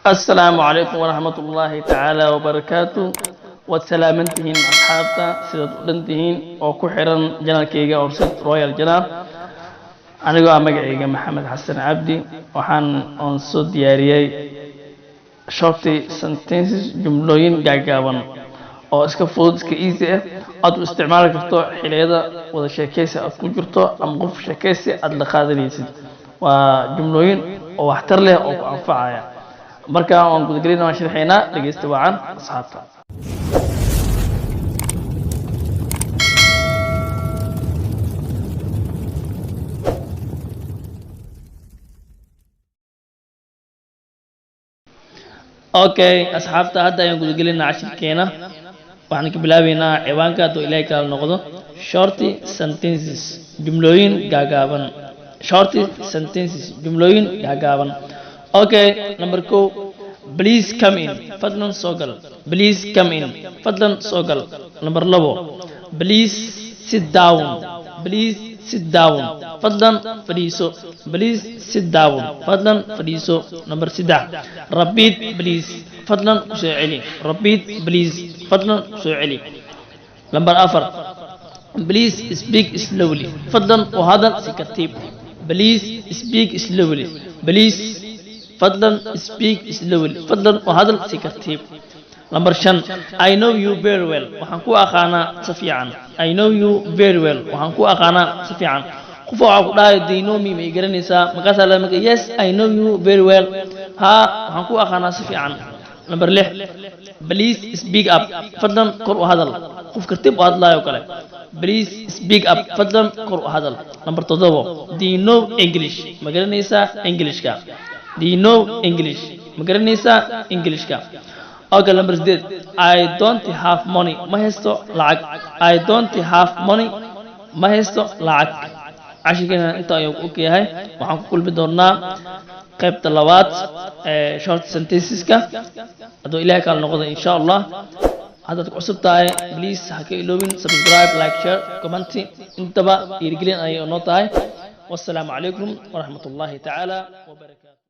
Asalaamu calaykum waraxmat ullaahi tacaala wabarakaatu. Waad salaaman tihiin asxaabta, sidaad u dhan tihiin oo ku xiran channelkayga Horseed Royal Channel. Anigoo ah magacayga Maxamed Xasan Cabdi, waxaan oon soo diyaariyey short sentences, jumlooyin gaagaaban oo iska fudud, iska easy ah, aad u isticmaali karto xiliyada wada sheekeysi aad ku jirto ama qof sheekeysi aad la qaadanaysid. Waa jumlooyin oo waxtar leh oo ku anfacaya. Marka waan gudagelina, waan sharxaynaa. Dhegeysta wacan, asxaabta. Okay, asxaabta, hadda ayaan gudagelinaa cashirkeena. Waxaan ka bilaabeynaa ciwaanka, hadduu Ilaahay kala noqdo, short sentences, jumlooyin gaagaaban. Short sentences, jumlooyin gaagaaban. Okay, number 1: please come in, fadlan soo gal. Please come in, fadlan soo gal. Number 2: please sit down. Please sit down, fadlan fadhiiso. Please sit down, fadlan fadhiiso. Number 3: repeat please, fadlan ku soo celi. Repeat please, fadlan ku soo celi. Number 4: please speak slowly, fadlan u hadal si tartiib. Please speak slowly. Please, fadlan, speak slowly, fadlan u hadal si tartiib. Number 5: I know you very well, waxaan ku aqaanaa si fiican. I know you very well, waxaan ku aqaanaa si fiican. Qof waxaa ku dhahay, "Do you know me?" Ma i garanaysaa? Markaasaa la marka, "Yes, I know you very well." Haa, waxaan ku aqaanaa si fiican. Number 6: please speak up, fadlan kor u hadal. Qof kartib u hadlaayo kale, please speak up, fadlan kor u hadal. Number 7: do you know English? Ma garanaysaa Englishka? Do you know English? Ma garanaysaa Englishka? Okay, number 8: I don't have money, ma haysto lacag. I don't have money, ma haysto lacag. Cashirkeena inta ayuu ku og yahay. Waxaan ku kulmi doonaa qaybta labaad ee short sentenceska, hadduu Ilahay kala noqdo, insha Allah. Haddaad ku cusub tahay, please ha ka iloobin subscribe, like, share, comment. Intaba dhiirigelin ayay noo tahay. Wassalaamu calaykum waraxmat ullaahi tacaala wabarakatu.